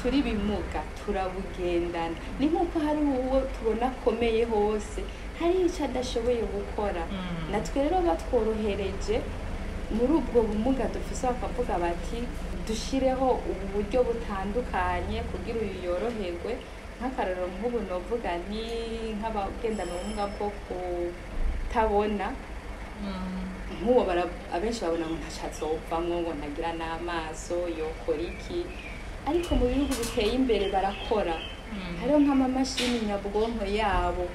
Ntituri bimuga, turabugendana. Ni nk'uko hari uwo tubona akomeye hose, hari icyo adashoboye gukora. Natwe rero batworohereje muri ubwo bumuga dufise, bakavuga bati dushireho ubu buryo butandukanye kugira uyu yoroherwe. Nk'akarorero, nk'ubu novuga nti nk'abagendana ubumuga bwo kutabona, nk'uwo abenshi babona ngo ntaco azovamwo, ngo ntagira n'amaso, yokora iki? Ariko mu bihugu biteye imbere barakora, hariho nk'amamashini nyabwonko yabo.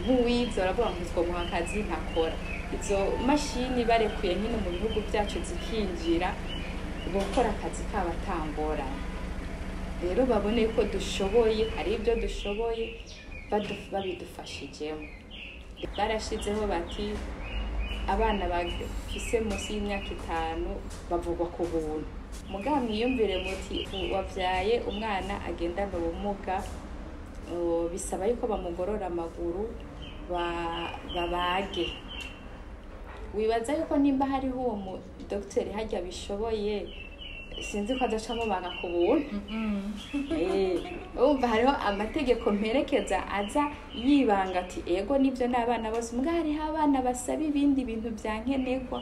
Nk'uwize baravuga ngo twomuha akazi ntakora. Izo mashini barekuye nkino mu bihugu byacu zikinjira, gukora akazi kabo atangorane. Rero babone ko dushoboye, hari ibyo dushoboye babidufashijemo. Barashizeho bati abana bafise munsi y'imyaka 5 bavugwa ku buntu. Mugabo mwiyumvire muti wabyaye umwana agendana ubumuga, bisaba yuko bamugorora amaguru, babage. Wibaza yuko nimba hariho uwo mu dogiteri hajya bishoboye, sinzi ko adaca amubaga ku buntu. Urumva hariho amategeko mperekeza aza yibanga ati ego nibyo n'abana bose, mbwa hariho abana basaba ibindi bintu bya nkenerwa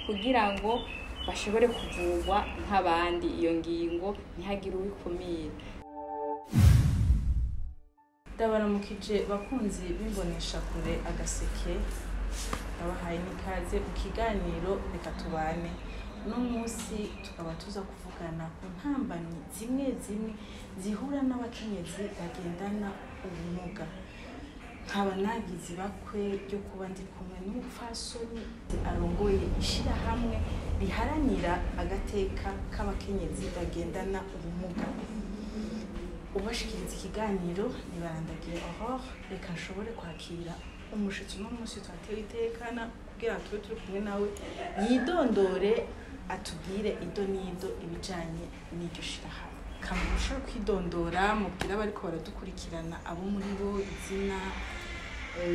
kugira ngo bashobore kuvurwa nk'abandi. Iyo ngingo ntihagire uwikumira. Ndabaramukije bakunzi b'imboneshakure Agaseke, ndabahaye n'ikaze mu kiganiro Reka Tubane. Uno munsi tukaba tuza kuvugana ku ntambamyi zimwe zimwe zihura n'abakenyezi bagendana ubumuga. Nkaba nagize ibakwe ryo kuba ndi kumwe n'umupfasoni arongoye ishirahamwe riharanira agateka k'abakenyezi bagendana ubumuga. Ubashikiriza ikiganiro ni Barandagiye Aurore. Reka nshobore kwakira umushitsi uno munsi twatewe itekana kugira ngo tube turi kumwe nawe, yidondore, atubwire ido n'ido ibijanye n'iryo shirahamwe. Kamurusha kwidondora, mubwire abariko baradukurikirana abo muri bo, izina,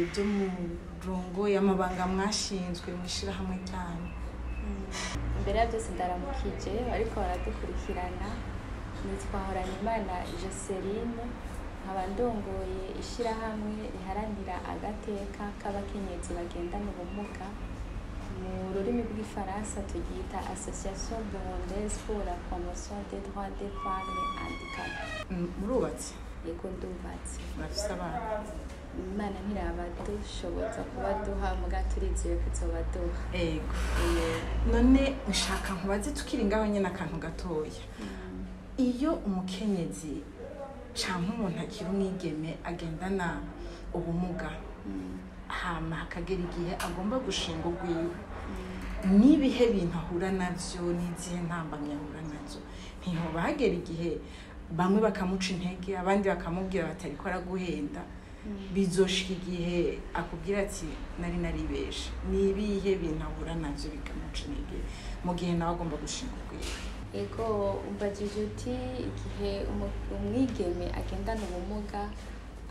byo murongo y'amabanga mwashinzwe mu ishirahamwe ryanyu. Imbere ya byose ndaramukije ariko baradukurikirana. Nitwa Horanimana Joseline, nkaba ndongoye ishirahamwe riharanira agateka k'abakenyezi bagendana ubumuga. Mu rurimi rw'ifaransa turyita Association burundaise pour la promotion des droits des femmes handicapées. Murubatse? Yego, ndubatse. Murafise abana? Imana ntirabadushoboza kubaduha, muga turizeye ko izobaduha. Ego. None nshaka nkubaze tukiri ngaho nyene akantu gatoya. Iyo umukenyezi canke umuntu akiri umwigeme agendana ubumuga, hama hakagera igihe agomba gushinga urwiwe, n'ibihe bintu ahura navyo, n'izihe ntambamyi ahura nazo? Ntihoba hagera igihe bamwe bakamuca intege, abandi bakamubwira bati ariko araguhenda, bizoshika igihe akubwira ati nari naribeshe? Ni ibihe bintu ahura navyo bikamuca intege mu gihe nawe agomba gushinga urwiwe? Ego, umbajije uti igihe umwigeme agendana ubumuga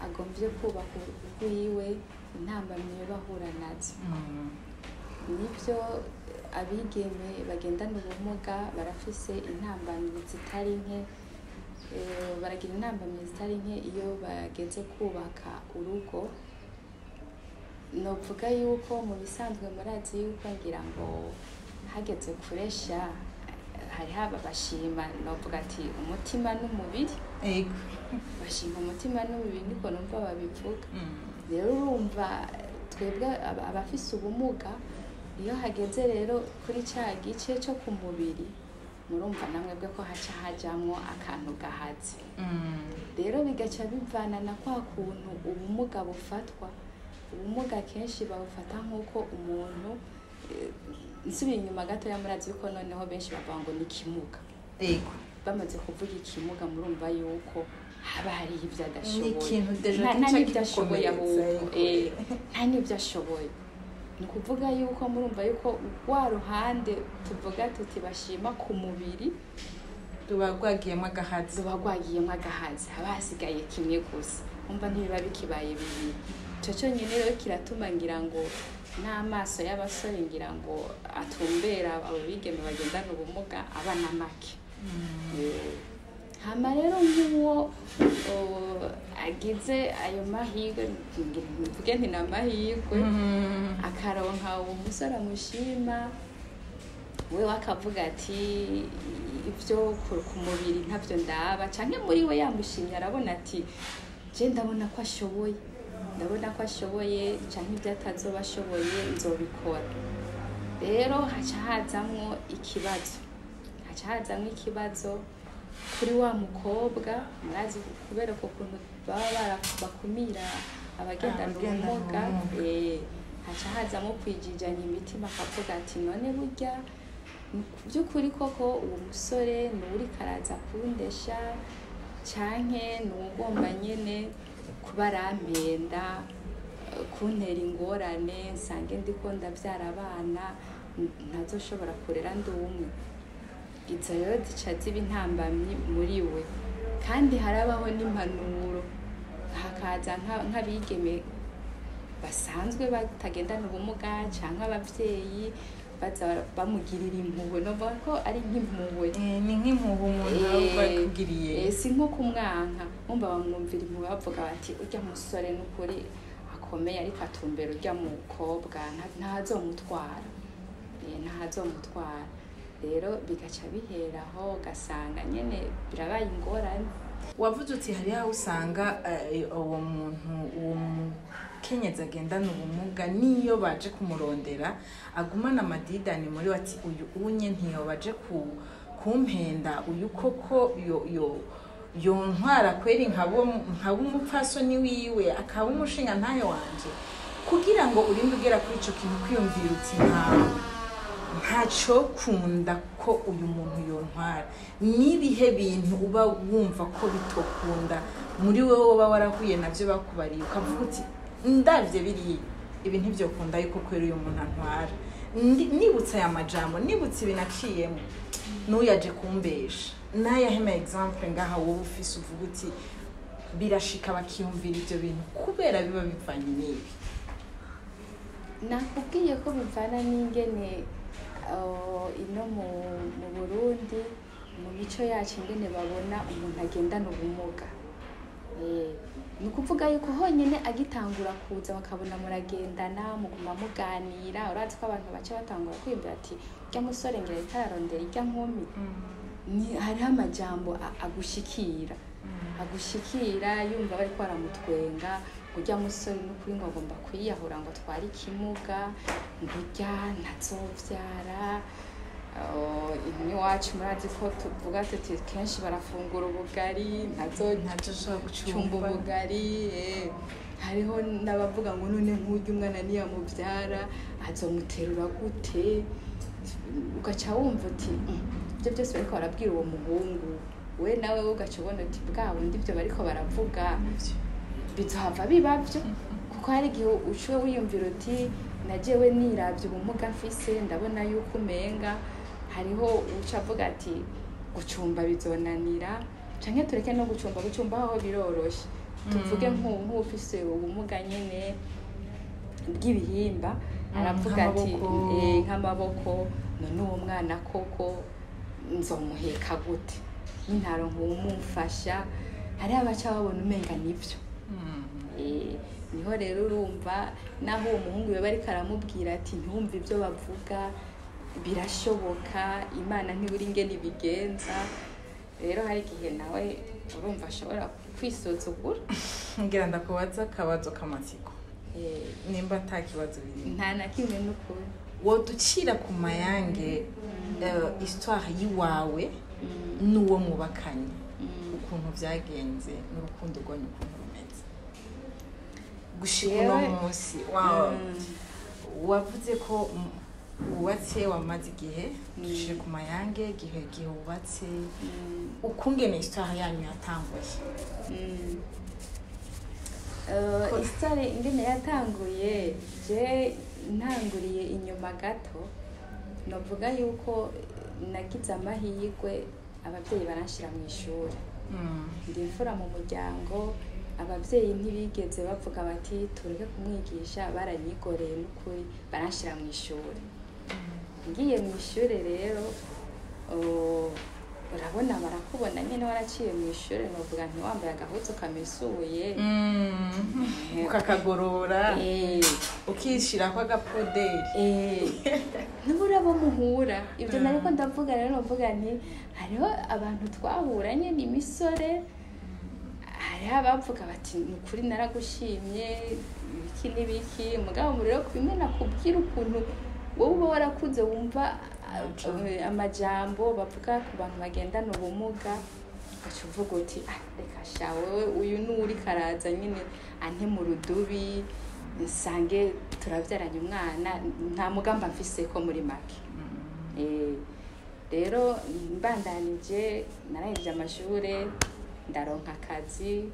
agomvye kubaka urwiwe, intambamyi yoba ahura nazo. Nibyo, abigeme bagendana ubumuga barafise intambamyi zitari nke. Baragira intambamyi zitari nke iyo bageze kubaka urugo. Novuga yuko mu bisanzwe murazi yuko ngira ngo hageze kuresha, hariho ababashima, novuga ati umutima n'umubiri. Bashima umutima n'umubiri, niko numva babivuga. Rero urumva twebwe abafise ubumuga, iyo hageze rero kuri ca gice cyo ku mubiri, murumva namwebwe ko haca hajamwo akantu gahaze. Rero bigaca bivana na kwa kuntu ubumuga bufatwa. Ubumuga kenshi babufata nk'uko umuntu, nsubiye inyuma gatoya, murazi yuko noneho benshi bavuga ngo ni ikimuga. Bamaze kuvuga ikimuga, murumva yuko haba hariho ibyo adashoboye. Ni ikintu déjà Nta gica n'ibyo ashoboye kigukomeretsa, ahubwo. Nta n'ibyo ashoboye. Ni ukuvuga yuko murumva yuko wa ruhande tuvuga tuti bashima ku mubiri ruba rwagiyemo agahazi. Ruba rwagiyemo agahazi, haba hasigaye kimwe gusa. Umva ntibiba bikibaye bibiri. Ico cyonyine rero kiratuma ngira ngo n'amaso y'abasore ngira ngo atumbera abo bigeme bagendana ubumuga aba na make. Hama rero nk'uwo agize ayo mahirwe, mvuge nti ni amahirwe, akaronka uwo musore amushima, we akavuga ati ibyo ku mubiri ntabyo ndaba, canke muri we yamushimye arabona ati je ndabona ko ashoboye, ndabona ko ashoboye, canke ibyo atazoba ashoboye nzobikora. Rero haca hazamwo ikibazo, haca hazamwo ikibazo kuri wa mukobwa. Murazi kubera ko kuntu baba bakumira abagendana ubumuga, haca hazamwo kwijijanya imitima, akavuga ati none burya by'ukuri koko uwo musore ni uwuriko araza kundesha, canke ni uwugomba nyene kuba arampenda, kuntera ingorane, nsange ndiko ndavyara abana ntazoshobora kurera ndi umwe. Izo rero zica ziba intambamyi muri we. Kandi harabaho n'impanuro, hakaza nk'abigeme basanzwe batagendana ubumuga canke abavyeyi baza bamugirira impuhwe. Novuga ko ari nk'impuhwe, ni nk'impuhwe umuntu aba akugiriye, si nko kumwanka. Bumva bamwumvira impuhwe, bavuga bati urya musore n'ukuri akomeye, ariko atumbera urya mukobwa, ntazomutwara, ntazomutwara. Rero bigaca biheraho, ugasanga nyene birabaye ingorane. Wavuze uti hari aho usanga uwo muntu, uwo mukenyezi agendana ubumuga, niyo baje kumurondera agumana amadidani muri we, ati uyu unye ntiyobaje kumpenda, uyu koko yontwara kweri nkaba umupfasoni wiwe, akaba umushinga ntahe wanje. Kugira ngo urinde ugera kuri ico kintu kwiyumvira uti ntacyo kunda ko uyu muntu yontwara, nibihe bintu uba wumva ko bitokunda muri wowe uba warahuye navyo bakubariye ukavuga uti ndavye biriya ibi ntivyokunda yuko kwera uyu muntu antwara, nibutse aya majambo, nibutse ibi naciyemo, n'uyaje kumbesha. N'ayahe ma exemple ngaha wowe ufise uvuga uti birashika bakiyumvira ivyo bintu kubera biba bivanye n'ibi? Nakubwiye ko bivana n'ingene ino mu Burundi, mu mico yacu, ingene babona umuntu agendana ubumuga. Ni ukuvuga yuko honyine agitangura kuza bakabona muragendana, muguma muganira, urazi ko abantu baca batangura kwiyumvira ati urya musore ngira ariko ararondera irya nkumi. Hariho amajambo agushikira, yumva bariko baramutwenga, urya musore n'ukuri ngo agomba kwiyahura ngo atware ikimuga, ngurya ntazovyara. Iwacu murazi ko tuvuga tuti kenshi barafungura ubugari, ntazoshobora gucumba ubugari. Hariho n'abavuga ngo none nk'urya umwana niyamuvyara azomuterura gute? Ugaca wumva uti ibyo byose bariko barabwira uwo muhungu, we nawe ugaca ubona uti bwa bundi ibyo bariko baravuga bizohava bibavyo. Kuko hari igihe uciwe wiyumvira uti najewe niravye ubumuga mfise, ndabona yuko umenga hariho uca avuga ati gucumba bizonanira, canke tureke no gucumba, gucumba aho biroroshe. Tuvuge nk'ufise ubumuga nyene bw'ibihimba, aravuga ati nk'amaboko, none uwo mwana koko nzomuheka gute, nintaronka uwumufasha? Hariho abaca babona umenga nivyo. Niho rero urumva naho uwo muhungu yoba ariko aramubwira ati ntiwumve ibyo bavuga, birashoboka, Imana ntiburi ingene ibigenza. Rero hari igihe nawe urumva ashobora kwisuzugura. Ngira ndakubaza akabazo k'amatsiko, nimba ata kibazo birimo. Nta na kimwe n'ukuri. Woducira ku mayange histoire yiwawe n'uwo mwubakanye, ukuntu vyagenze n'urukundo rwanyu ukuntu rumeze gushika uno munsi. Wavuze ko wubatse wamaze igihe, dushire ku mayange igihe wubatse, ukungene histoire yanyu yatanguye. Histoire ingene yatanguye, je ntanguriye inyuma gato, novuga yuko nagize amahirwe abavyeyi baranshira mu ishuri. Ndi imfura mu muryango, abavyeyi ntibigeze bavuga bati tureke kumwigisha, baranyigoreye n'ukuri baranshira mu ishuri. Ngiye mu ishuri rero, Urabona barakubona nyine waraciye mu ishuri, novuga ntiwambaye agahuzu kamesuye, ukakagorora, ukishirako agapoderi. Nubura abo muhura ibyo nariko ndavuga rero, novuga nti hariho abantu twahuranye ni imisore, hariho abavuga bati ni ukuri naragushimye ibiki n'ibiki. Mugabo rero bimwe nakubwira ukuntu wowe uba warakuze wumva amajambo bavuga ku bantu bagendana ubumuga, ugaca uvuga uti ah, reka sha wewe, uyu ni uri karaza nyine ante mu rudubi nsange turabyaranye umwana, nta mugamba mfise ko muri make. Rero mbandanije narangije amashure, ndaronka akazi,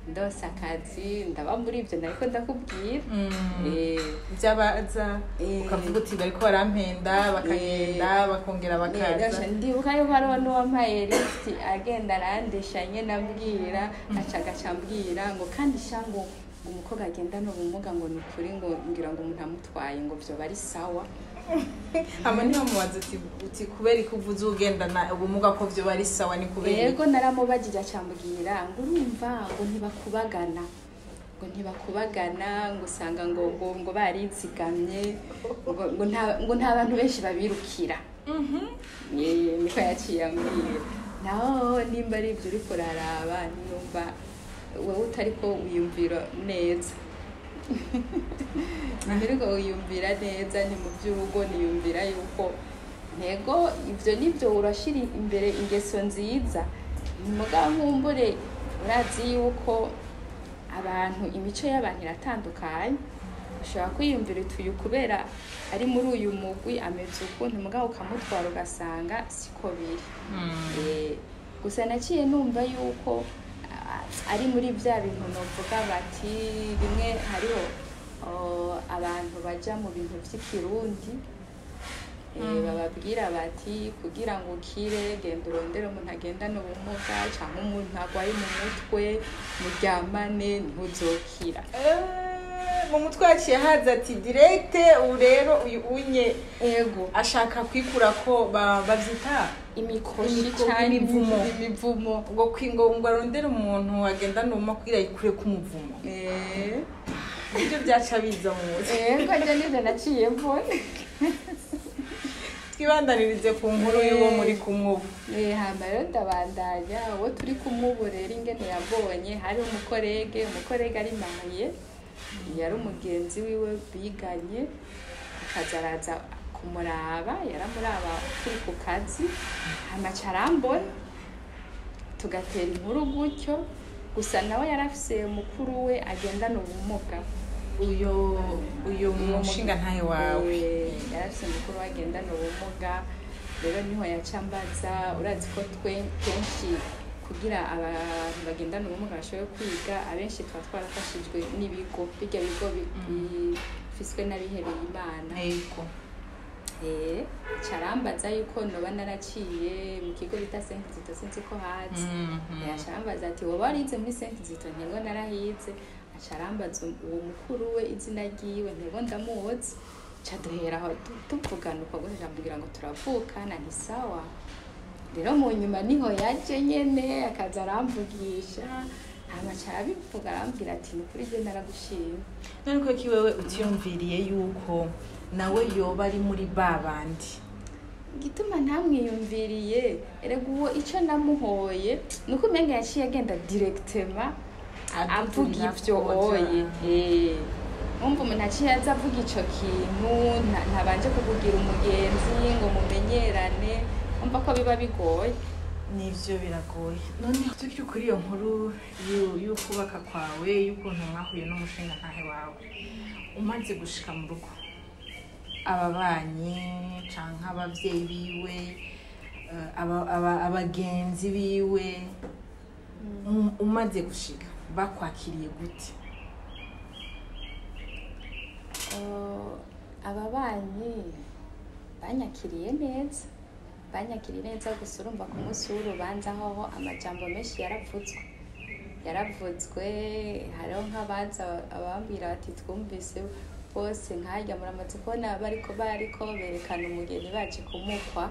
ndonsa akazi, ndaba muri ibyo nariko ndakubwira. By'abaza ukavuga uti bariko barampenda, bakagenda bakongera bakaza. Ndibuka yuko hariho n'uwampaye lifuti agenda arandesha nyene ambwira, aca agaca ambwira ngo kandi sha ngo umukobwa agendana ubumuga ngo ni ukuri ngo ngira ngo umuntu amutwaye ngo vyoba ari sawa. Hama niho mubaza uti kubera ko uvuze ugendana ubumuga ko vyoba ari sawa, ni kubera iki? Yego, naramubajije acambwira ngo urumva ngo ntibakubagana, ngo ntibakubagana, ngo usanga ngo barizigamye, ngo nta bantu benshi babirukira. Niko yaciye ambwira. Naho nimba ari ibyo uriko uraraba, niyumva wowe utariko wiyumvira neza, ntiriko wiyumvira neza, ni mu by'urugo niyumvira yuko ntego ibyo nibyo urashira imbere ingeso nziza. Mugabo nkumbure urazi yuko abantu imico y'abantu iratandukanye, ushobora kwiyumvira uti uyu kubera ari muri uyu mugwi ameze ukuntu, mugabo ukamutwara ugasanga siko biri. Gusa naciye numva yuko ari muri bya bintu novuga bati bimwe hariho abantu baja mu bintu vy'ikirundi, bababwira bati kugira ngo ukire genda urondere umuntu agendana ubumuga canke umuntu agwaye mu mutwe muryamane ntuzokira. Mu mutwe yaciye haza ati direct ubu rero uyu unye ego ashaka kwikura ko bavyita imikoshi canke imivumo, imivumo ngo kwingo ngo arondere umuntu agendana ubumuga kugira yikure ku muvumo. Ibyo byaca biza mu mutwe. Ego, nje nivyo naciye mbona. Twibandanirize ku nkuru y'uwo muri kumwe ubu. Hama rero ndabandanya uwo turi kumwe ubu rero ingene yabonye hari umukorege ari mariye, yari umugenzi wiwe biganye, akaza araza kumuraba, yaramuraba turi ku kazi, hama aca arambona tugatera inkuru gutyo. Gusa nawe yarafise mukuru we agendana ubumuga. Uyo mushinga ntahe wawe yarafise mukuru we agendana ubumuga, rero niho yaca ambaza. Urazi ko twe kenshi kugira abantu bagendana ubumuga bashobore kwiga, abenshi tuba twarafashijwe n'ibigo, bijya bigo bifiswe n'abihebeye Imana. Yego. Carambaza yuko noba naraciye mu kigo bita Saint Kizito, sinzi ko hazi. Acarambaza ati woba warize muri Saint Kizito? Ntego narahize. Acarambaza uwo mukuru we izina ryiwe, ntego ndamuzi. Ca duhera aho tuvugana uko gusa, ambwira ngo turavukana, nti sawa. Rero mu nyuma niho yaje nyene akaza aramvugisha, hama aca arabivuga arambwira ati ni ukuri je naragushima. None ko ki wewe utiyumviriye yuko nawe yoba ari muri ba bandi? Igituma ntamwiyumviriye, erega uwo ico namuhoye nuko umenga yaciye agenda directement avuga ivyo oye. Umva umuntu aciye aza avuga ico kintu, ntabanje kukugira umugenzi ngo mumenyerane, umva ko biba bigoye. Nivyo biragoye. None tukiri kuri iyo nkuru y'ukubaka kwawe, y'ukuntu mwahuye n'umushinga ntahe wawe, umaze gushika mu rugo, ababanyi canke abavyeyi biwe, abagenzi biwe, umaze gushika bakwakiriye gute? Ababanyi banyakiriye neza, banyakiriye neza. Gusa urumva ku munsi w'urubanza hoho amajambo menshi yaravuzwe. Hariho nk'abaza abambwira bati twumvise Bose nkajya muramaze kubona bariko berekana umugeni baje kumukwa.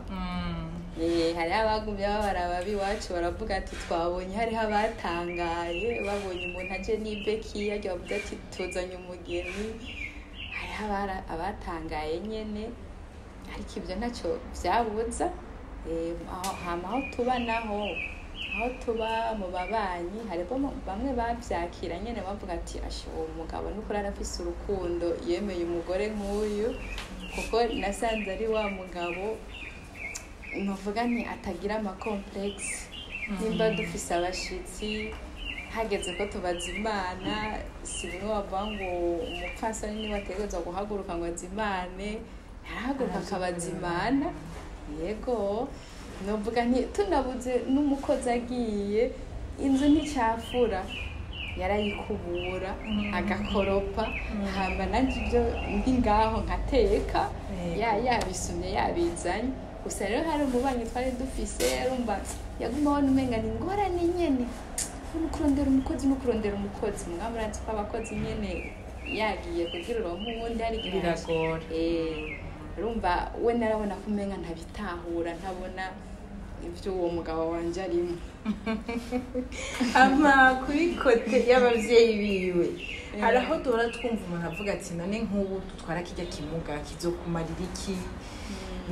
Hariho abagumye babaraba b'iwacu baravuga ati twabonye, hariho abatangaye babonye umuntu aje n'ibeki yaryo bavuga ati tuzanye umugeni. Hariho abatangaye nyene, ariko ibyo ntacyo byabuza. Hama aho tuba naho, aho tuba mu babanyi, hariho bamwe bavyakira nyene bavuga ati ashe uwo mugabo nukuri arafise urukundo, yemeye umugore nk'uyu, kuko nasanze ari wa mugabo novuga nti atagira amakomplexe. Nimba dufise abashitsi hageze ko tubaza Imana, si bimwe bavuga ngo umupfasoni niwe ategerezwa guhaguruka ngo azimane, arahaguruka akabaza Imana. Yego, novuga nti tunabuze n'umukozi agiye, inzu nticafura, yarayikubura agakoropa, hama nanje ibyo ndi ngaho nkateka, yabisumye yabizanye. Gusa rero hari umubanyi twari dufise, arumva yaguma abona umenga ni ingorane nyene, nukurondera umukozi, nukurondera umukozi. Mugabo murazi ko abakozi nyene yagiye kugira uronke uwundi hari igihe biragora. Urumva we narabona ko umenga ntabitahura, ntabona ibyo uwo mugabo wanje arimo. Ama kuri kote y'abavyeyi biwe, hari aho duhora twumva umuntu avuga ati none nk'ubu dutwara kirya kimuga kizokumarira iki,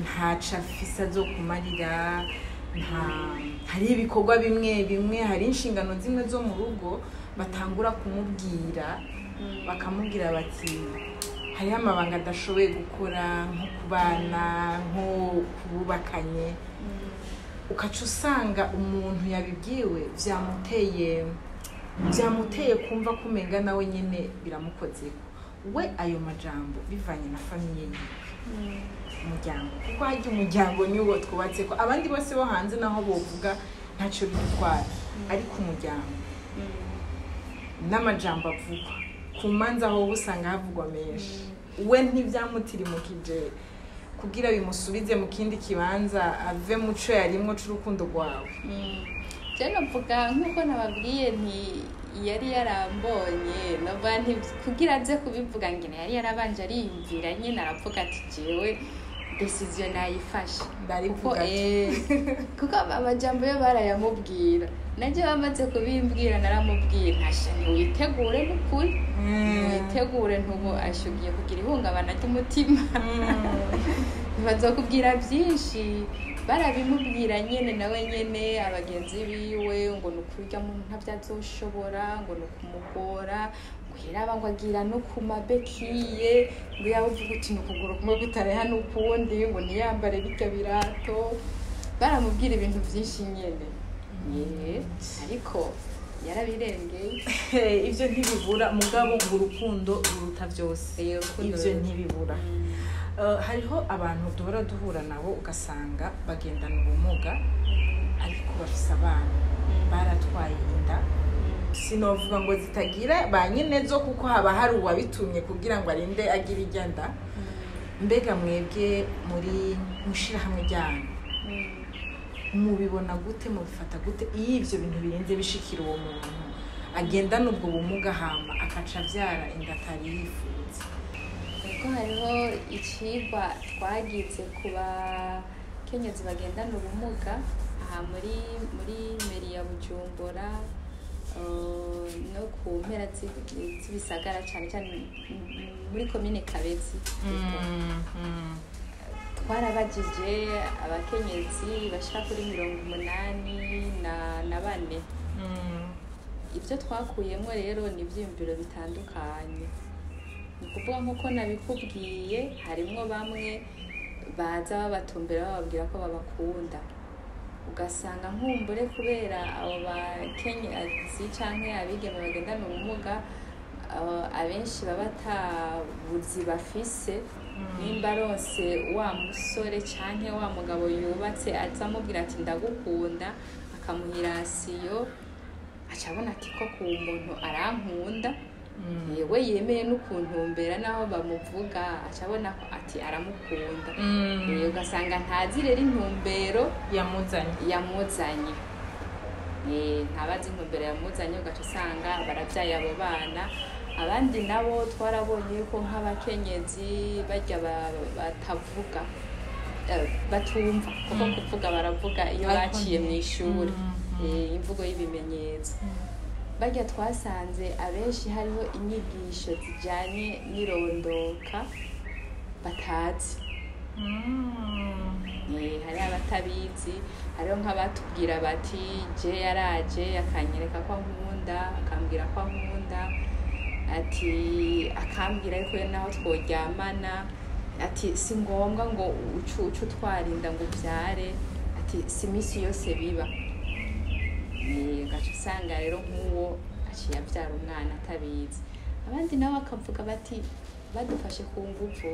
ntaco afise azokumarira, nta hari ibikorwa bimwe bimwe, hari inshingano zimwe zo mu rugo batangura kumubwira, bakamubwira bati hariho amabanga adashoboye gukora, nko kubana, nko kububakanye. Ukaca usanga umuntu yabibwiwe vyamuteye kumva kumenga nawe nyene biramukozeko. We ayo majambo bivanye na famiye yiwe, umuryango, kuko harya umuryango niwo twubatse, ko abandi bose bo hanze naho bovuga ntacyo bidutwara, ariko umuryango n'amajambo avugwa ku manza aho usanga havugwa menshi. We ntivyamutirimukije kugira bimusubize mu kindi kibanza, ave mu co yarimwo c'urukundo rwawe. Je novuga nk'uko nababwiye nti yari yarambonye, novuga nti kugira aze kubivuga ngene yari yarabanje ariyumvira nyene, aravuga ati jewe decision nayifashe. Ndarivuga ati Kuko amajambo yo barayamubwira, nanje bamaze kubimbwira naramubwira ntasha ntiwitegure n'ukuri, ntiwitegure ntubu ashugiye kugira ihungabana ry'umutima, ntibazokubwira byinshi. Barabimubwira nyene nawe nyene abagenzi biwe ngo nukurya muntu ntabyazoshobora, ngo nukumugora, ngo yeraba ngo agira no ku mabekiye, ngo yaba uvuga uti nukuguru kumwe kutareha n'ukundi, ngo ntiyambare birya birato. Baramubwira ibintu byinshi nyene, ariko yarabirengeye. Ivyo ntibibura, mugabo ngo urukundo ruruta vyose, ivyo ntibibura. Hariho abantu duhora duhura nabo ugasanga bagendana ubumuga ariko bafise abana, baratwaye inda, sinovuga ngo zitagira ba nyenezo kuko haba hari uwabitumye kugira ngo arinde agira irya nda. Mbega mwebwe muri mushirahamwe ryanyu mubibona gute, mubifata gute iyo ivyo bintu birinze bishikira uwo muntu agendana ubwo bumuga hama akaca avyara inda atari yifuza? Ubwo hariho icigwa twagize ku bakenyezi bagendana ubumuga aha muri meri ya Bujumbura, no ku mpera z'ibisagara, cane cane muri komine Kabezi. Twarabajije abakenyezi bashika kuri 84. Ibyo twakuyemo rero ni ivyiyumviro bitandukanye. Ni ukuvuga nk'uko nabikubwiye, harimwo bamwe baza babatumbera bababwira ko babakunda, ugasanga nkumbure kubera abo bakenyezi canke abigeme bagendana ubumuga, abenshi baba atabuzi bafise. Nimba aronse wa musore canke wa mugabo yubatse aza amubwira ati ndagukunda, akamuha irasiyo, aca abona ati ko ku muntu arankunda, yewe yemeye n'ukuntumbera naho bamuvuga, aca abona ko ati aramukunda. Ugasanga ntazi rero intumbero yamuzanye, ntabazi intumbero yamuzanye, ugaca usanga baravyaye abo bana. Abandi nabo twarabonye ko nk'abakenyezi bajya batavuga, batumva, kuko kuvuga baravuga iyo baciye mu ishuri, imvugo y'ibimenyetso. Bajya twasanze abenshi hariho inyigisho zijyanye n'irondoka batazi. Hari abatabizi, hariho nk'abatubwira bati je yaraje akanyereka ko ankunda, akambwira ko ankunda, ati akambwira ariko naho tworyamana, ati si ngombwa ngo ucu utwarinda ngo ubyare, ati si iminsi yose biba. Ugaca usanga rero nk'uwo aciye abyara umwana atabizi. Abandi nabo bakavuga bati badufashe ku nguvu,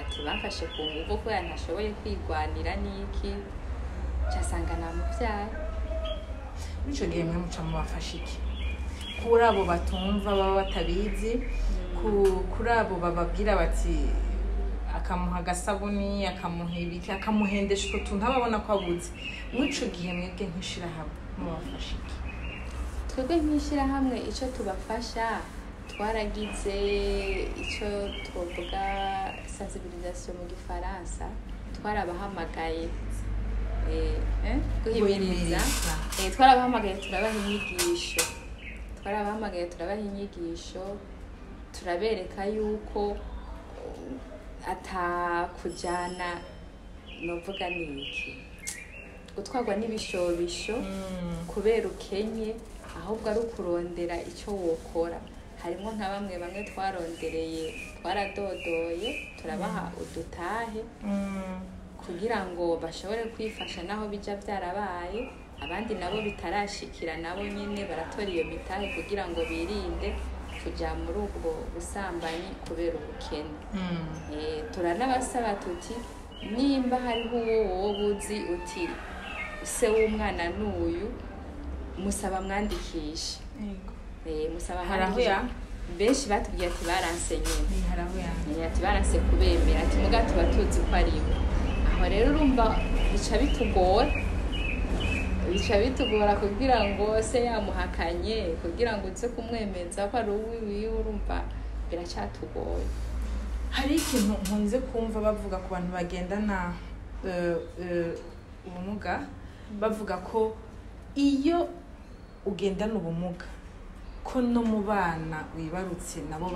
ati bafashe ku nguvu kubera ntashoboye kwigwanira n'iki, casanga namuvyara. Muri ico gihe mwe muca mubafasha iki? Kuri abo batumva baba batabizi, kuri abo bababwira bati akamuha agasabuni, akamuha ibiki, akamuhendesha utwo tuntu ababona ko abuze, muri ico gihe mwebwe nk'ishirahamwe mubafasha iki? Twebwe nk'ishirahamwe ico tubafasha, twaragize icyo twavuga sensibilisation mu gifaransa, twarabahamagaye guhimiriza, twarabahamagaye turabaha inyigisho, turabereka yuko atakujyana novuga niki gutwarwa n'ibishobisho kubera ukenye, ahubwo ari ukurondera icyo wokora. Harimo nka bamwe twarondereye, twaradodoye turabaha udutahe kugira ngo bashobore kwifasha naho bija byarabaye. Abandi nabo bitarashikira nabo nyine baratora iyo mitahe kugira ngo birinde kuja muri ubwo busambanyi kubera ubukene. Turanabasaba tuti nimba hariho uwo wowe uzi uti se w'umwana n'uyu, musaba mwandikishe. Musaba mwandikishe. Benshi batubwiye ati baranse nyine, ati baranse kubemera, ati muga tuba tuzi ko ari bo. Aho rero urumva bica bitugora kugira ngo se yamuhakanye, kugira ngo uze kumwemeza ko ari uwiwe, urumva biracatugoye. Hari ikintu nkunze kumva bavuga ku bantu bagendana ubumuga, bavuga ko iyo ugendana ubumuga ko no mu bana wibarutse nabo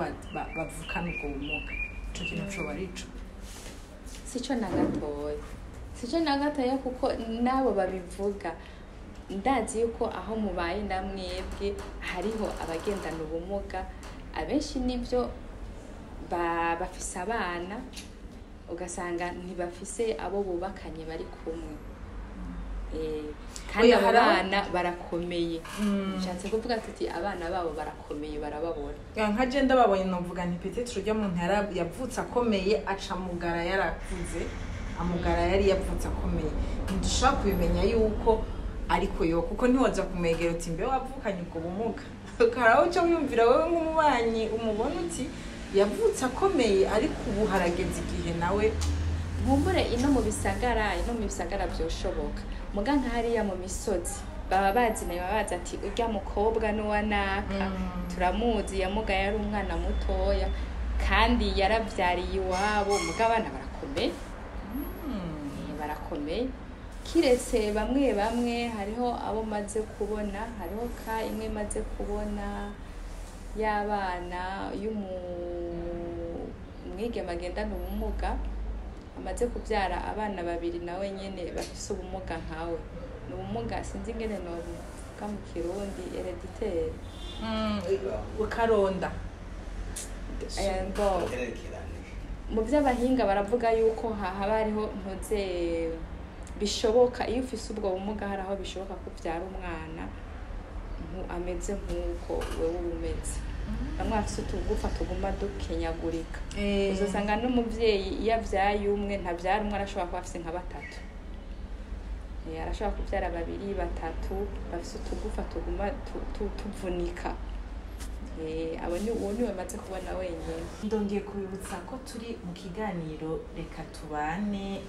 bavukana ubwo bumuga. Ico kintu coba ari ico? Sico na gatoya, kuko nabo babivuga ndazi yuko aho mubaye na mwebwe hariho abagendana ubumuga, abenshi nibyo bafise abana ugasanga ntibafise abo bubakanye bari kumwe. Kandi abo bana barakomeye. Nshatse kuvuga tuti abana babo barakomeye, barababona. Nka je ndababonye novuga nti peut-être urya muntu yavutse akomeye, aca mugara yarakuze, amugara yari yavutse akomeye, ntidushobora kubimenya yuko ariko yo, kuko ntiwoza kumwegera uti mbe wavukanye ubwo bumuga, ukaraho uca wiyumvira wewe nk'umubanyi umubona uti yavutse akomeye, ariko ubu harageze igihe nawe. Nkumbure ino mu bisagara byoshoboka, muga nka hariya mu misozi baba bazi nayo, babaza ati urya mukobwa n'uwa naka turamuzi, yamugaye ari umwana mutoya kandi yarabyariye iwabo, muga abana barakomeye, barakomeye. Kiretse bamwe hariho abo maze kubona, hariho ka imwe maze kubona y'abana y'umwigeme agendana ubumuga, amaze kubyara abana babiri nawe nyene bafise ubumuga nkawe. Ni ubumuga sinzi ingene novuga mu Kirundi, hereditaire, ukaronda. Mu by'abahinga baravuga yuko haba hariho ntuze bishoboka iyo ufise ubwo bumuga, hari aho bishoboka kubyara umwana ameze nk'uko wewe umeze. Bamwe bafise utugufa tuguma dukenyagurika, uzosanga n'umuvyeyi iyo avyaye umwe ntavyara umwe, arashobora kuba afise nka batatu, arashobora kuvyara babiri batatu bafise utugufa tuguma tuvunika. Abo ni uwo niwe maze kubona wenyine. Ndongeye kubibutsa ko turi mu kiganiro Reka Tubane,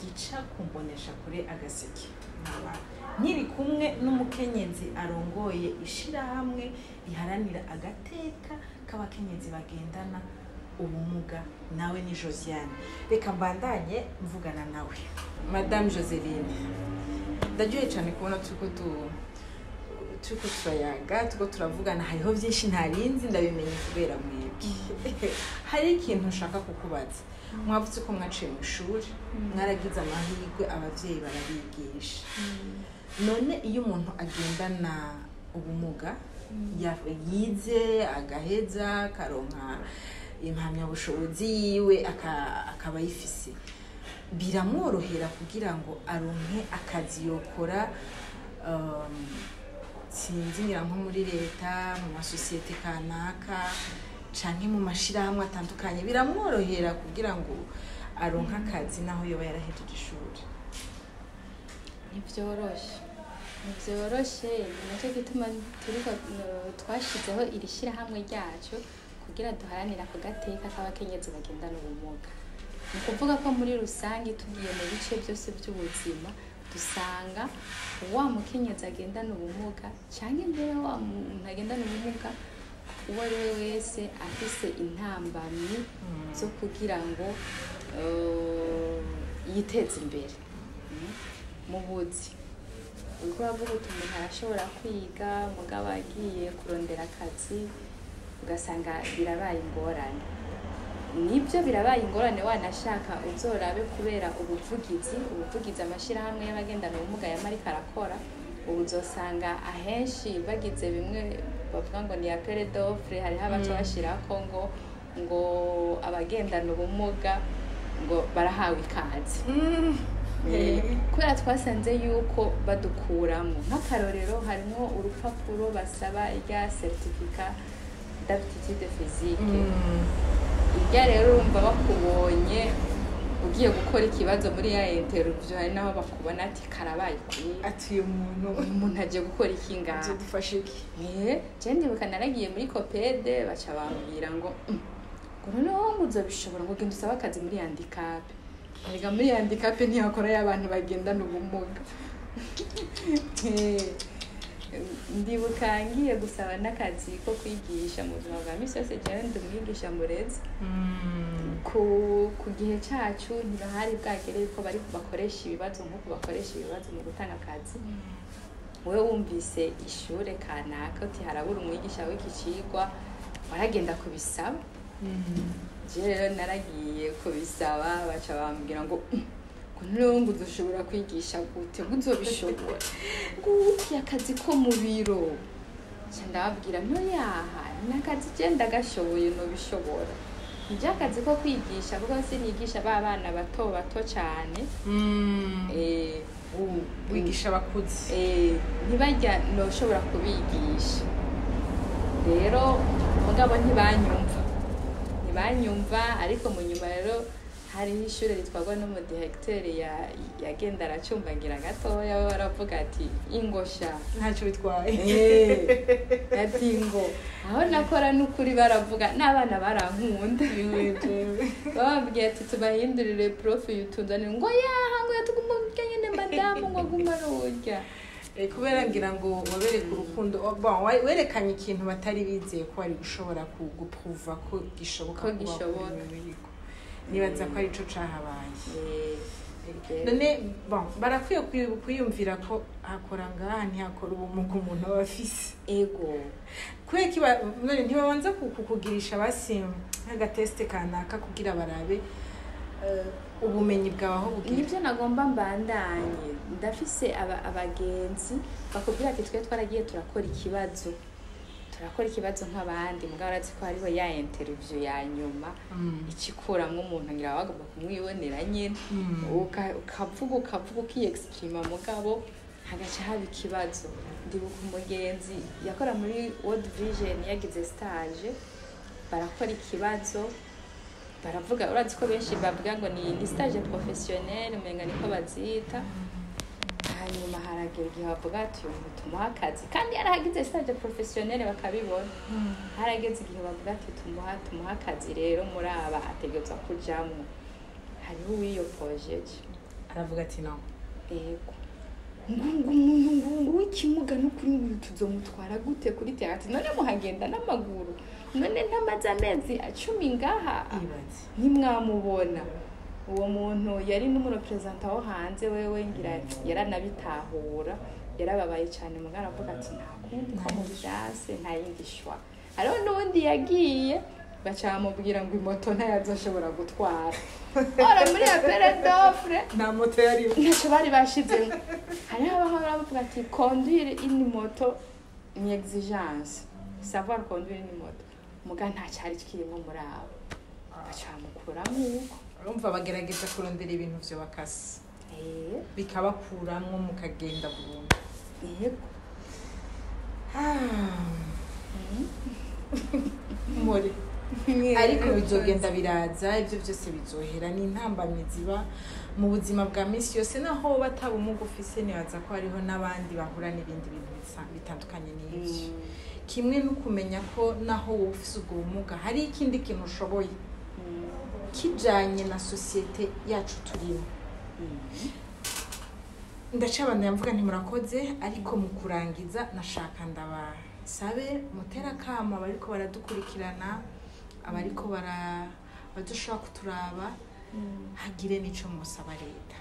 Gica ku mboneshakure Agaseke. Nkaba nkiri kumwe n'umukenyezi arongoye ishirahamwe riharanira agateka k'abakenyezi bagendana ubumuga, nawe ni Josiane. Reka mbandanye mvugana nawe. Madame Joseline, ndaryohe cyane kubona turiko turayaga, turiko turavugana. Hariho byinshi ntarinzi, ndabimenye kubera mwebwe. Hari ikintu nshaka kukubaza. Mwavuze ko mwaciye mu ishuri, mwaragize amahirwe abavyeyi barabigisha. None iyo umuntu agendana ubumuga yize agaheza, akaronka impamyabushobozi yiwe, akaba ayifise, biramworohera kugira ngo aronke akazi yokora, sinzi, ngira nko muri leta, mu masosiyete kanaka canke mu mashirahamwe atandukanye, biramworohera kugira ngo aronke akazi naho yoba yarahejeje ishuri? Ntibyoroshe, ntibyoroshe. Ni nacyo gituma turiko twashizeho iri shyirahamwe ryacu kugira duharanire ako gateka k'abakenyezi bagendana ubumuga. Ni ukuvuga ko muri rusange, tugiye mu bice byose by'ubuzima, dusanga wa mukenyezi agendana ubumuga cyangwa imbere wa muntu agendana ubumuga uwo ari we wese afise intambamyi zo kugira ngo yiteze imbere mu buzi. Uriko uravuga uti umuntu arashobora kwiga, mugabo agiye kurondera akazi ugasanga birabaye ingorane. Nibyo, birabaye ingorane. Wanashaka uzorabe, kubera ubuvugizi amashyirahamwe y'abagendana ubumuga yamarika arakora, ubu uzosanga ahenshi bagize bimwe bavuga ngo ni appel d'offre, hariho abaca bashirako ngo abagendana ubumuga ngo barahawe ikaze. Kubera twasanze yuko badukuramo. Nk'akarorero, harimo urupapuro basaba rya certificat d'aptitude physique. Irya rero, urumva bakubonye ugiye gukora ikibazo muri ya interview, hari naho bakubona ati karabaye kuri Ati uyu muntu, uyu muntu agiye gukora iki ngaha? Azodufasha iki? Je ndibuka naragiye muri COPEDE, baca bambwira ngo ngo noneho ngo uzobishobora, ngo genda usabe akazi muri handicap. Erega muri handicap ntiyakora y'abantu bagendana ubumuga. Ndibuka ngiye gusaba n'akazi ko kwigisha. Mu buzima bwa misi yose, jewe ndi umwigisha murezi. Ku gihe cacu ntibahari bwagere yuko bari bakoresha ibibazo nk'uko bakoresha ibibazo mu gutanga akazi. Wewe wumvise ishure kanaka uti harabura umwigisha w'iki cigwa, waragenda kubisaba. Je rero naragiye kubisaba, baca bambwira ngo ngo noneho ngo uzoshobora kwigisha gute, ngo uzobishobora ngo ukiye akazi ko mu biro? Nca ndababwira ntoyaha, ni akazi je ndagashoboye, nobishobora. Nje akazi ko kwigisha, kuko sinigisha ba bana bato bato cane. Wigisha abakuze. Ntibajya noshobora kubigisha rero, mugabo ntibanyumva. Ariko mu nyuma rero hariho ishure ritwarwa n'umudirecteur yagenda aracumbagira gatoya, we baravuga ati ingosha Ntacyo bitwaye. Ati ngo aho nakora n'ukuri baravuga n'abana barankunda. Bababwiye ati tubahindurire prof yutuzanire, ngo yaha, ngo yatuguma urya nyene madamu, ngo aguma arurya. Kubera ngira ngo wabereka urukundo. Oh, bon, werekanye ikintu batari bizeye ko wari gushobora guprouva ko gishoboka Ko kuba gishoboka. kuri wewe. Ariko nibaza ko arico cahabaye. None bon, barakwiye kwiyumvira ko hakora ngaha ntihakora ubumuga umuntu aba afise. Ego. Kubera ko none ntibabanza kukugirisha basi nk'agatest kanaka kugira barabe ubumenyi bwawe aho bugera? Nibyo nagomba mbandanye. Ndafise abagenzi bakubwira ati twe twaragiye turakora ikibazo, turakora ikibazo nk'abandi, mugabo arazi ko hariho ya interview ya nyuma ikikuramwo umuntu, ngira bagomba kumwibonera nyene. Ukavuga, ukavuga, ukiyexprima, mugabo hagaca haba ikibazo. Ndibuka umugenzi yakora muri World Vision, yagize stage, barakora ikibazo, baravuga, urazi ko benshi bavuga ngo ni stage professionnel, umenga niko bazita. Hanyuma haragera igihe bavuga ati uyu muntu tumuha akazi, kandi yarahagize stage professionnel, bakabibona. Harageze igihe bavuga ati tumuha akazi rero, muri aba ategerezwa kujamwo. Hariho uwiyo projet. Aravuga ati no. Yego, ngo umuntu ngo w'ikimuga n'ukuri ngo tuzomutwara gute kuri terrain? None muhagenda n'amaguru? None ntamaze amezi 10 ngaha? Ibaze. Ntimwamubona. Uwo muntu yari n'umu représentant wo hanze, wewe ngira yaranabitahura, yarababaye cyane, mugana aravuga ati nta kundi ko mubyanse, nta yindi choix. Hariho n'uwundi yagiye, baca bamubwira ngo imoto ntayazoshobora gutwara. Ora muri appel d'offre nta moto yarimo. Ntacyo bari bashizemo. Hariho abahora bavuga ati conduire une moto ni exigence, savoir conduire une moto, muga nta cyari kirimo muri abo, baca bamukuramo uko. Urumva bagerageza kurondera ibintu vyo bakase bikabakuramwo, mukagenda burundu. Yego. Muri ariko bizogenda biraza, ibyo byose bizohera. Ni intambamyi ziba mu buzima bwa minsi yose, naho wowe atabumuga ufise, nibaza ko hariho n'abandi bahura n'ibindi bintu bitandukanye n'ibyo. Kimwe no kumenya ko naho wowe ufise ubwo bumuga, hari ikindi kintu ushoboye kijanye na société yacu turimo. Ndacabandanya mvuga nti murakoze, ariko mu kurangiza nashaka ndabasabe mutera akamo abariko baradukurikirana, abariko bara badushobora kuturaba, hagire n'ico musaba leta.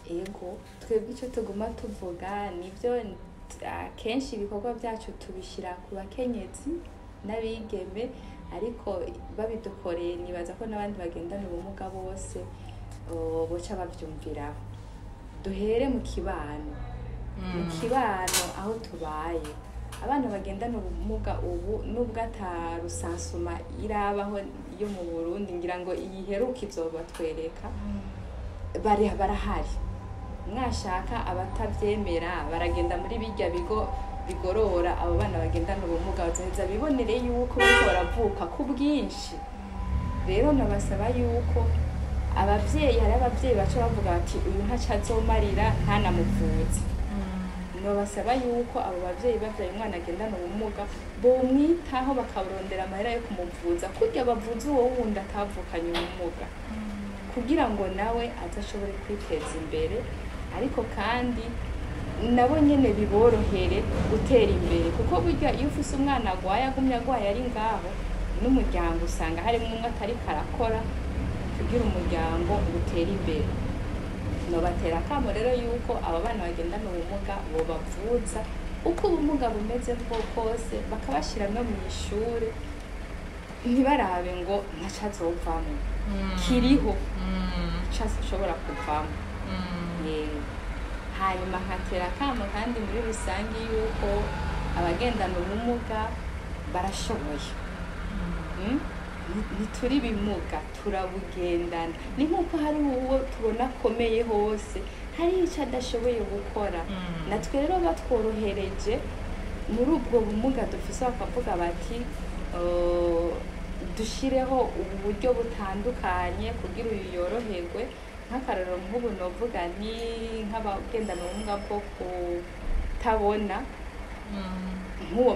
Ego, twebwe icyo tuguma tuvuga nibyo. Akenshi ibikorwa byacu tubishyira ku bakenyezi n'abigeme, ariko babidukoreye nibaza ko n'abandi bagendana ubumuga bose, oh, boca babyumviraho. Duhere mu kibano, mu kibano aho tubaye. Abana bagendana ubumuga ubu, nubwo ata recensement irabaho yo mu Burundi, ngira ngo iyiheruka izobatwereka, bari barahari. Mwashaka abatavyemera baragenda muri bijya bigo bigorora abo bana bagendana ubumuga, bazoheza bibonere yuko bariko baravuka ku bwinshi. Rero nabasaba yuko abavyeyi, hari abavyeyi baca bavuga bati uyu ntaco azomarira, ntanamuvuze. Nobasaba yuko abo bavyeyi bavyaye umwana agendana ubumuga bomwitaho, bakarondera amahera yo kumuvuza kurya bavuza uwo wundi atavukanye ubumuga, kugira ngo nawe azashobore kwiteza imbere, ariko kandi nabo nyene biborohere gutera imbere, kuko burya iyo ufise umwana agwaye, agumye agwaye ari ngaho, n'umuryango usanga harimo umwe atariko arakora kugira umuryango ngo utere imbere. Nobatera akamo rero yuko aba bana bagendana ubumuga bobavuza uko ubumuga bumeze bwo kose, bakabashyira no mu ishuri, ntibarabe ngo ntaco azovamwo, kiriho ico ashobora kuvamo. Hanyuma nkatera akamo kandi muri rusange yuko abagendana ubumuga barashoboye. Ntituri bimuga, turabugendana. Ni nk'uko hari uwo tubona akomeye hose, hari icyo adashoboye gukora. Natwe rero batworohereje muri ubwo bumuga dufise, bakavuga bati dushireho ubu buryo butandukanye kugira uyu yoroherwe. Nk'akarorero, nk'ubu novuga nti nk'abagendana ubumuga bwo kutabona, nk'uwo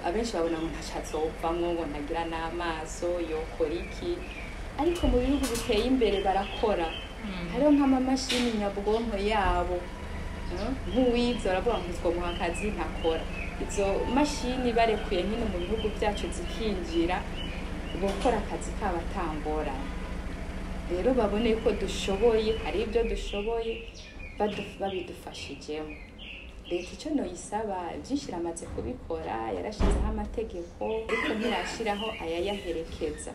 abenshi babona ngo ntaco azovamwo, ngo ntagira n'amaso, yokora iki? Ariko mu bihugu biteye imbere barakora, hariho nk'amamashini nyabwonko yabo. Nk'uwize baravuga ngo twomuha akazi ntakora. Izo mashini barekuye nkino mu bihugu byacu zikinjira, gukora akazi kabo atangorane. Rero babone yuko dushoboye, hari ibyo dushoboye babidufashijemo. Leta icyo noyisaba, byinshi iramaze kubikora, yarashyizeho amategeko, ariko ntirashyiraho ayayaherekeza.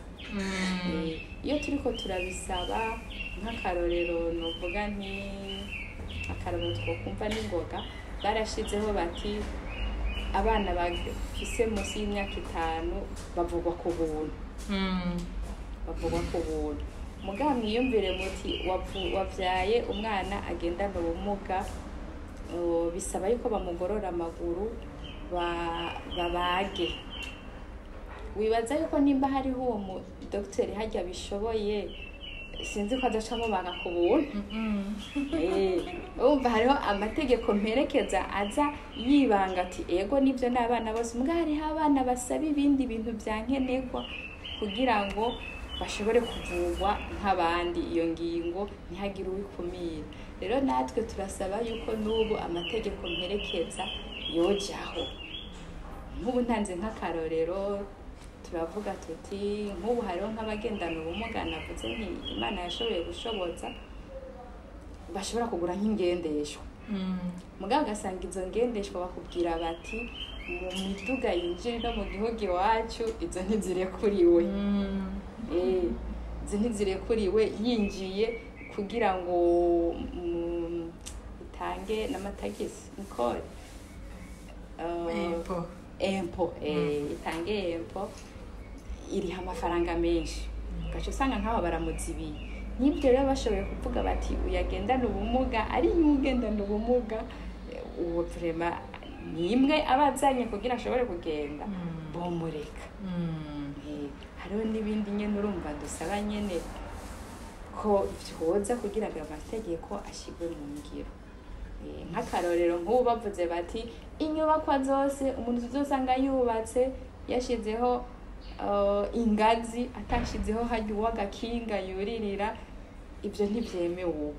Iyo turiko turabisaba, nk'akarorero novuga nti akarorero twokumva n'ingoga, barashizeho bati abana bafise munsi y'imyaka 5 bavugwa ku buntu, bavugwa ku buntu. Mugabo mwiyumvire muti wavyaye umwana agendana ubumuga, bisaba yuko bamugorora amaguru, babage. Wibaza yuko nimba hariho uwo mu dogiteri hajya bishoboye, sinzi ko azoca amubanga ku buntu. Urumva hariho amategeko mperekeza aza yibanga ati ego nibyo n'abana bose, mbwa hariho abana basaba ibindi bintu bya nkenerwa kugira ngo bashobore kuvurwa nk'abandi, iyo ngingo ntihagire uwikumira. Rero natwe turasaba yuko n'ubu amategeko mperekeza yojaho. Nk'ubu ntanze nk'akarorero, turavuga tuti nk'ubu hariho nk'abagendana ubumuga, navuze nti Imana yashoboye gushoboza, bashobora kugura nk'ingendeshwa. Mugabo ugasanga izo ngendeshwa bakubwira bati mu miduga yinjira no mu gihugu iwacu izo ntizirekuriwe. Izo ntizirekuriwe, yinjiye kugira ngo itange n'amatagisi nikore Impôt. Impôt, itange impôt, iriha amafaranga menshi, ugaca usanga nk'aho baramuzibiye. Nk'ibyo rero bashoboye kuvuga bati uyagendana ubumuga ari ugendana ubumuga, uwo vraiment ni imwe aba azanye kugira ashobore kugenda, bomureka. Hariho n'ibindi nyene urumva dusaba nyene ko vyoza kugira ngo amategeko ashirwe mu ngiro. Nk'akarorero nk'ubu bavuze bati inyubakwa zose umuntu tuzosanga yubatse yashizeho ingazi, atashizeho harya uw'agakinga yuririra, ibyo ntibyemewe ubu.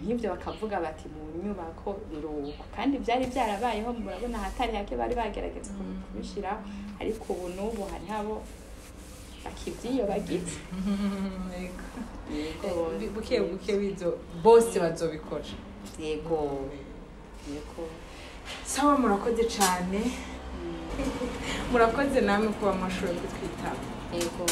Nk'ibyo bakavuga bati mu nyubako biruko, kandi byari byarabayeho, murabona ahatari hake bari bagerageza kubishyiraho, ariko ubu n'ubu hariho abo bakibyiyobagiza. Yego. Buke buke bizo bose bazobikora. Yego. Sawa, murakoze cyane, murakoze namwe kuba mwashoboye kutwitaba. Yego.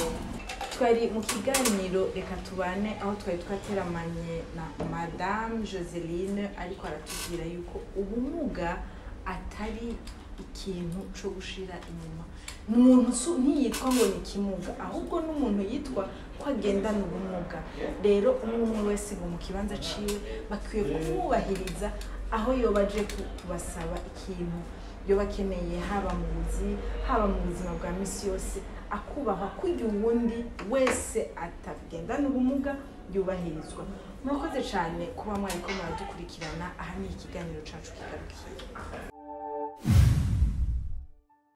Twari mu kiganiro Reka Tubane, aho twari twateramanye na Madame Joseline, ariko aratubwira yuko ubumuga atari ikintu cyo gushira inyuma. Umuntu ntiyitwa ngo ni ikimuga, ahubwo n'umuntu yitwa ko agendana ubumuga. Rero umwe umwe wese ngo mu kibanza ciwe bakwiye kumwubahiriza, aho yoba aje kubasaba ikintu yoba akeneye, haba mu buzi, haba mu buzima bwa misi yose, akubahwa kurya uwundi wese atagendana ubumuga yubahirizwa. Murakoze cyane kuba mwariko muradukurikirana. Aha ni ikiganiro cacu kigarukiye.